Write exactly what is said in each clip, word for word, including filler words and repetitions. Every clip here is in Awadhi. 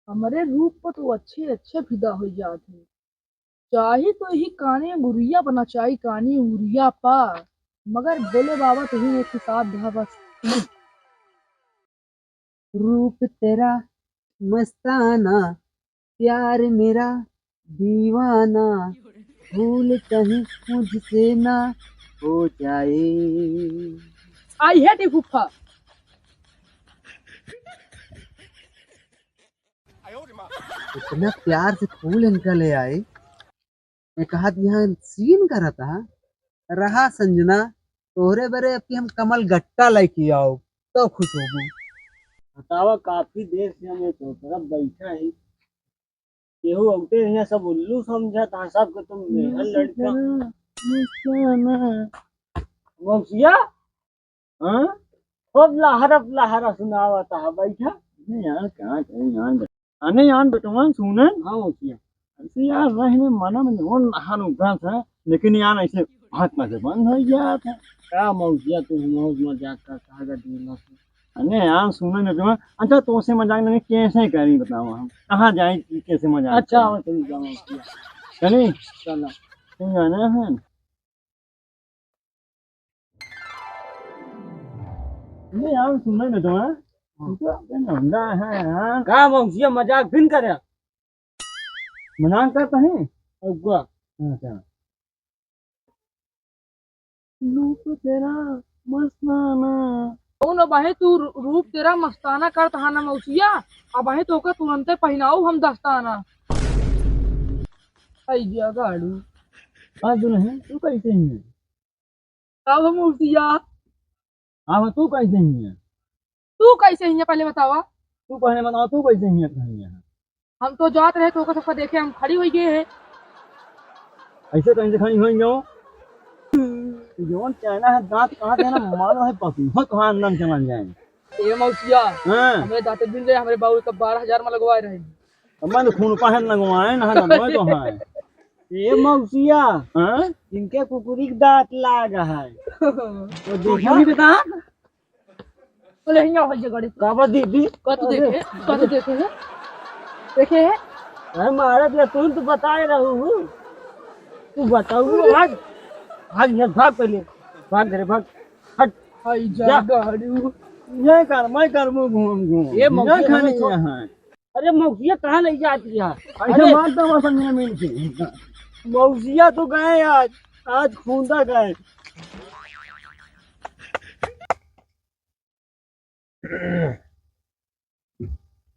हमरे रूप पर तो अच्छे अच्छे फिदा होइ जात हैं। चाही तो यही काने गुरिया पर नचाई, काने उरिया पर, मगर भोले बाबा तुही एक हिसाब धा बस। रूप तेरा मस्ताना, प्यार मेरा दीवाना, भूल कहीं मुझसे ना हो जाए। I hate you फूफा। इतना प्यार से फूल इनका ले आए, मैं कहा, "यहाँ सीन करत हा, रहा संजना, तोहरे बरे अब की हम कमल गट्टा लेके आओ, तो खुश होबू।" बतावा, काफी देर से हम एक तरफ बैठा ही, केहू अउते नहीं, सब उल्लू समझत हा, सबके तुम मेहर लड़का। मौसिया, हाँ? खूब लहरत लहरत सुनावत हा, बैठा। अरे यार, कहाँ कहीं यार बे-, अने यार बेटवा, सुने? हाँ, मौसिया। ऐसे यार, रहने मना में जौन लहर उठत है, लेकिन यार, ऐसे हाथ में से बंद हो गया था। का मौसिया, तू मौज मजाक का कागज दिला से? अने यार, सुने न बेटवा, अच्छा, तो से मजाक नहीं, कैसे करी, बताओ हम? कहाँ जाए, कैसे मजाक अच्छा, करी? आओ, चलिए, जाओ, मौसिया। चलिए? चलो। तुम जाना है? नहीं यार, सुने न तो, हाँ? हाँ। तू तो अपने नंगा है यार। का मौसिया मजाक बिन करे? मजाक करता है? अगुआ। अच्छा। रूप तेरा मस्ताना। कौन अब आहे तू रू-, रूप तेरा मस्ताना करत हा ना मौसिया? अब आहे तो ओका तुरंते पहिनाऊ हम दस्ताना। आई गया गाड़ू। हाँ दुल्हन, तू कैसे ही है? अब हम उठिया। हाँ, तू कैसे ही है? तू कैसे ही है, पहले बतावा। तू पहले बतावा, तू कैसे ही है, कहीं है? हम तो जात रहे, तो ओकर सबका देखे हम खड़ी होइ गए हैं। ऐसे कहीं से खड़ी होइ जाओ? जौन चाइना है, दांत कहाँ देना, मारो है पपी, हो तो हाँ, अंदर चला जाए। ए मौसिया, हाँ। हमरे दांते बिन रहे, हमरे बाबू का बारह हजार में लगवाए रहे। अब मैं तो खून पहन लगवाए, ना, ना, मैं तो हाँ। ए मौसिया, हाँ? इनके कुकुरी के दांत लाग है। तो देखा? कुकुरी के दांत? बोले, हियाँ हो जे गड़ी। का बा दीदी? का तू अरे। देखे? का तू देखे है? देखे है? अरे मारत ले, तू तो बताए रहू। तू बताऊ, भाग। भाग यहाँ, भाग पहले। भाग घरे, भाग। हट। आई जा जा। गाड़ू। ये कर, मैं कर, मुंह घूम, घूम। ये ये मौके खाने में तो यहाँ। अरे मौसिया कहाँ ले जाती है? ऐसे अरे मारता हुआ संग में मिल के। मौसिया तो गए आज, आज खूंदा गए।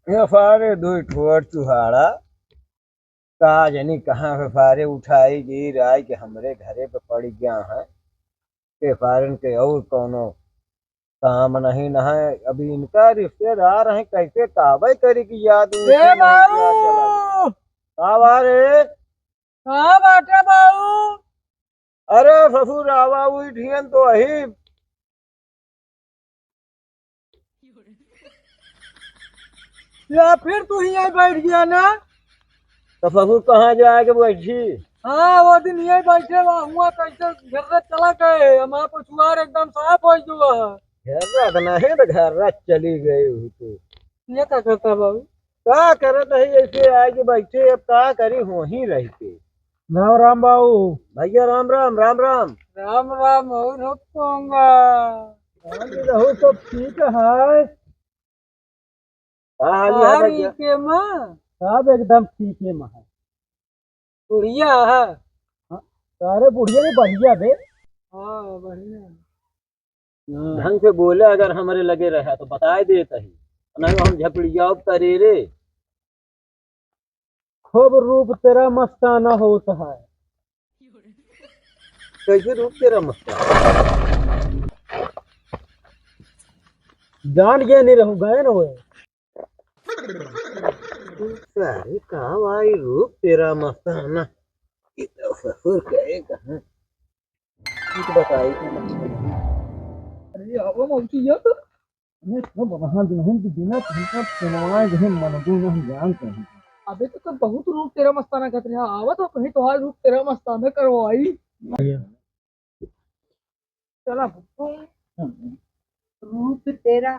ये सारे दो ठोर चुहाड़ा, का जानी कहाँ से सारे उठाई गिर आई के हमरे घरे पे पड़ गया है। के सारन के और कौनो काम नहीं न है। अभी इनका रिश्तेदार हैं, कैसे काबे करी की याद उनकी ए नहीं बाबू! क्या चला। का बा रे? का बाटे बाबू? अरे ससुर, आवा उठियन तो अही। या फिर तू ही यहीं बैठ गया ना? तो ससुर कहाँ जाए के बैठी? हाँ, वो दिन यहीं बैठे हुआ, हुआ कैसे घर से चला गए, हमारा पछुआर एकदम साफ हो गया है। घर रख नहीं तो घर रख चली गई हो तू। ये का करता बाबू? का करत है ऐसे आए के बैठे, अब का करी, वहीं रहते। राम राम बाबू। भैया राम राम, राम राम। राम राम, और हो पोंगा। राम जी रहू, सब ठीक है। का हाल है और भैया? ई के माँ? सब एकदम ठीक है माँ। बुढ़िया है? हाँ, अरे बुढ़िया नहीं, बढ़िया बे। हाँ, बढ़िया। हाँ। ढंग से बोले, अगर हमरे लगे रहा तो बताए देत ही, नहीं हम झपड़ियाब करे रे। खूब रूप तेरा मस्ताना होत है। कैसे रूप तेरा मस्ताना? जान गया नहीं रहूं, गए न होए। सारे का भाई रूप तेरा मस्ताना। ये तो ससुर गए कहाँ? कुछ बताई तो नहीं। अरे आवा मौसी, ये तो अरे सब वहाँ दुल्हन के बिना तुमका सुनवाए जो है मन को नहीं जानते हैं। अबे तो, तो बहुत रूप तेरा मस्ताना करत रहा, आवा तो कहीं तोहार रूप तेरा मस्ताना करवाई। भैया। चला भुक्कू। रूप तेरा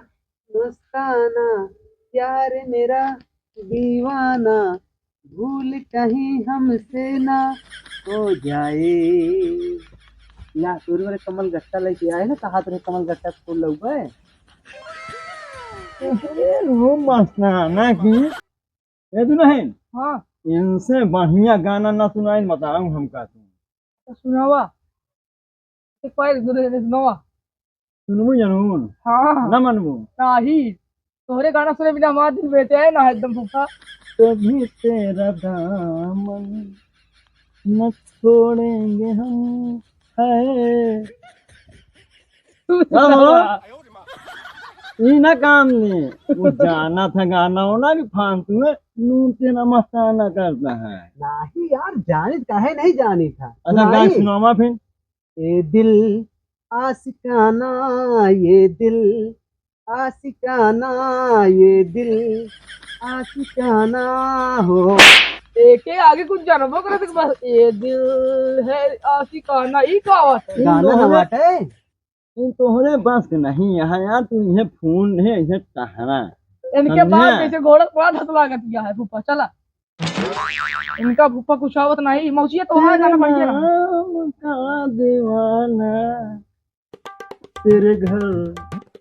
मस्ताना, प्यार मेरा दीवाना, भूल कहीं हमसे ना हो जाए। या तोरे वाले कमल गट्टा लेके आए ना, कहा तोरे कमल गट्टा खोल लउबे। ए, वो मस्ताना की, ए, तू नहीं? हाँ। इनसे बढ़िया गाना ना सुनाई, बताऊं हम का तू। तो सुनावा। एक बार सुनावा। सुनबू जनून? हाँ। ना मनबू? नाही। तोहरे गाना सुने बिना हमार दिल बेचैन है एकदम फूफा। कभी तेरा दामन न छोड़ेंगे हम, है। तू हाँ, हाँ। सुनावा। ई ना काम नहीं। वो जाना था गाना होना कि फालतू में नून तेरा मस्ताना करता है। नाही यार, जानित काहे नहीं जानित था। अच्छा, गाय सुनाई? सुनावा फिर। ए दिल आशिकाना, ये दिल आशिकाना, ये दिल आशिकाना हो। एके आगे कुछ जानबो करत के बस, ये दिल है आशिकाना, ई का बात है? गाना ना बाटे। इन तोहरे बस के नहीं है यार, तू इहे फोन है, इहे टहरा। इनके समझे? बाप जैसे घोड़क बड़ा धतवा गतिया है, फूफा, चला। इनका फूफा कुछ आवत नहीं, मौसिया तो वहाँ गाना बढ़िया रहा। नाम का दीवाना, तेरे घर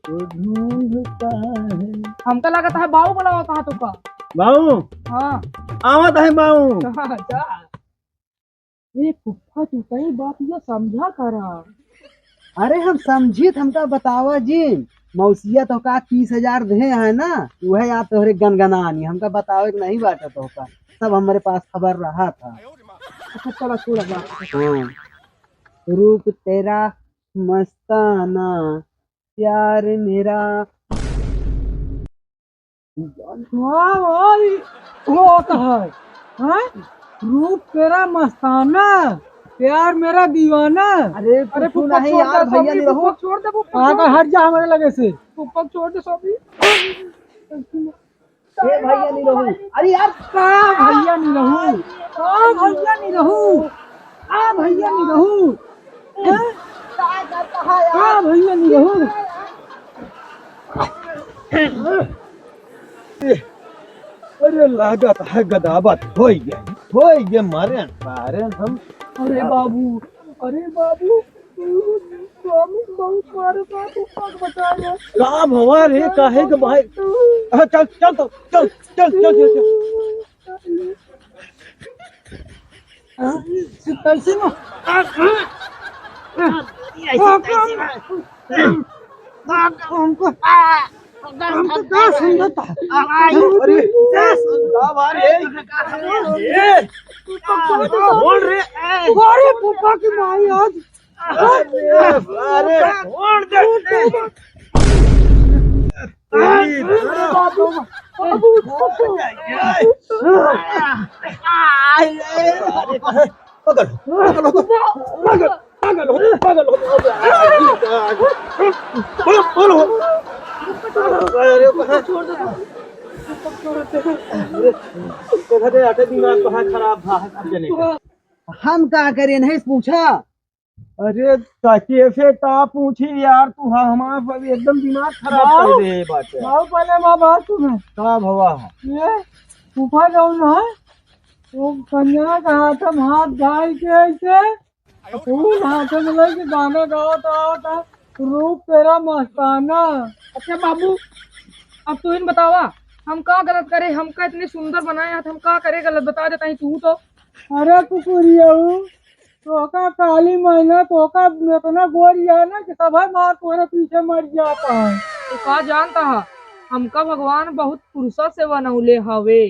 को ढूंढता है। हमका लागत है बाऊ बुलावत है तोका। बाऊ? हाँ। आवत है बाऊ। हाँ, जा। ए फूफा, तू कई बात ये समझा करा। अरे हम समझित, हमका बतावा जिन, मौसिया तोहका तीस हजार देहे है ना, उहे यार तोहरे गनगनानी, हमका बतावे के नहीं बाटे तोहका, सब हमरे पास खबर रहा था। अच्छा चला, छोड़ा बात। हाँ। रूप तेरा मस्ताना, प्यार मेरा। वाह, वाह, ये होत है, हैं? रूप तेरा मस्ताना, प्यार मेरा दीवाना। अरे, अरे, कुछ फूफा, नहीं छोड़ यार, दे, भैया नहीं रहू। फूफा, छोड़ दे, फूफा, हाँ, तो छोड़ दे। हट जा हमारे लगे से। फूफा, छोड़ दे, सॉरी। ए, भैया नहीं रहू। अरे यार। का भैया नहीं रहू? का भैया नहीं रहू? का भैया नहीं रहू? हैं? का भैया नहीं रहू? अरे लागत है गदाबत होई गए, होई गए, मारे, मारे हम। अरे बाबू, अरे बाबू, स्वामी बहुत मारे बा, तू पग बचा ले। का भवा रे, काहे के भाई? हाँ, चल, चल तो, चल, चल, चल, चल, चल। हाँ, कैसे में? हमको, हमको क्या समझता है? अरे, क्या समझा भाई? ये, बोल रे। अरे, फूफा की माई आज। अरे, अरे, छोड़ दे। तेरी बाबू, बाबू, बाबू। पकड़, पकड़, पकड़, पकड़, पकड़, पकड़। बोलो, बोलो। अरे, छोड़ दे। अरे, देखा दे, अटे दिमाग तो है खराब, हाँ, अब जने का। हम का करें, नहीं पूछा? अरे, ताकि ऐसे का पूछी यार, तू ह-, हमार प-, एकदम दिमाग खराब बाऊ, कर दे बाटे। बाऊ, पहले माँ बात सुन। का भवा है? ये फूफा जौन है, वो कन्या का हाथ में हाथ डाल के ऐसे, फूल हाथ में लेके गाना गावत आवत है, रूप तेरा मस्ताना। अच्छा बाबू, अब तू ही बतावा, हम का गलत करे, हमका इतनी सुंदर बनाए हैं, हम का करे गलत, बता देता ही तू तो। अरे कुकुरिया, तोहका काली मैना, तोहका इतना गोरिया ना कि सभे मार तोहरे पीछे मर जाता है। तो का जानता है, हमका भगवान बहुत फुर्सत से बनौले हवे।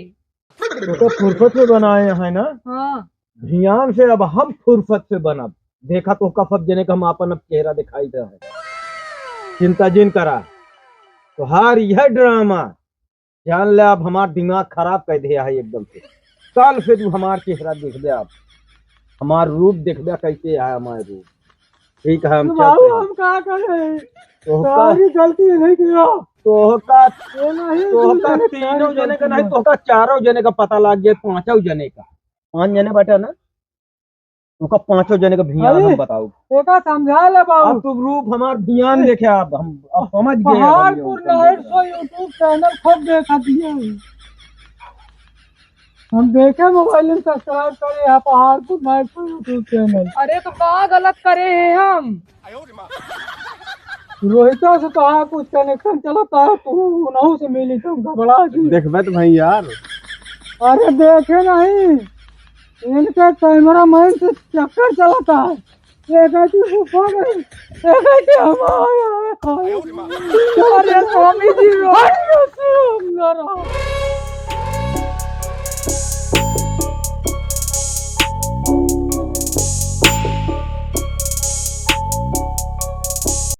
तो फुर्सत से बनाए हैं ना? हाँ। ध्यान से अब हम फुर्सत से बनब। देखा तोहका सब जने का हम आपन अब चेहरा दिखाई दे है। चिंता जिन करा। तोहार यह ड्रामा जान ले, अब हमार दिमाग खराब कर दिया है एकदम से। कल से तू हमार चेहरा देखबे, अब हमार रूप देखबे, कैसे है हमार रूप। ठीक है, हम तो बाबू, चलते हैं। हम का करें? तोहका, सारी गलती नहीं किया। तोहका, ये नहीं, तोहका तुमने तीनों सारी जने का गलती नहीं, है। तोहका चारों जने का पता लग गया, पांचों जने का। पांच जने बैठा ना, ओका पांचों जने का भियान अरे, हम बताऊ। ओका समझा ले बाबू। अब तू रूप हमार भियान देखे, अब हम, अब समझ गए, अब हम पहाड़पुर लोग लहर समझ सो YouTube channel खूब देखा दिए। हम देखे मोबाइल में subscribe करे हैं पहाड़पुर नाइट पर YouTube channel। अरे तो का गलत करे हैं हम? रोहिता से कहा कुछ connection चलता है, तू उन्हों से मिली तो घबरा जी। देखबे तो भाई यार। अरे देखे नहीं, इनके cameraman से चक्कर चलता है। एक आदमी ऊपर है, एक आदमी हमारा है। अरे स्वामी जी, हट, ये सुन ना रहा।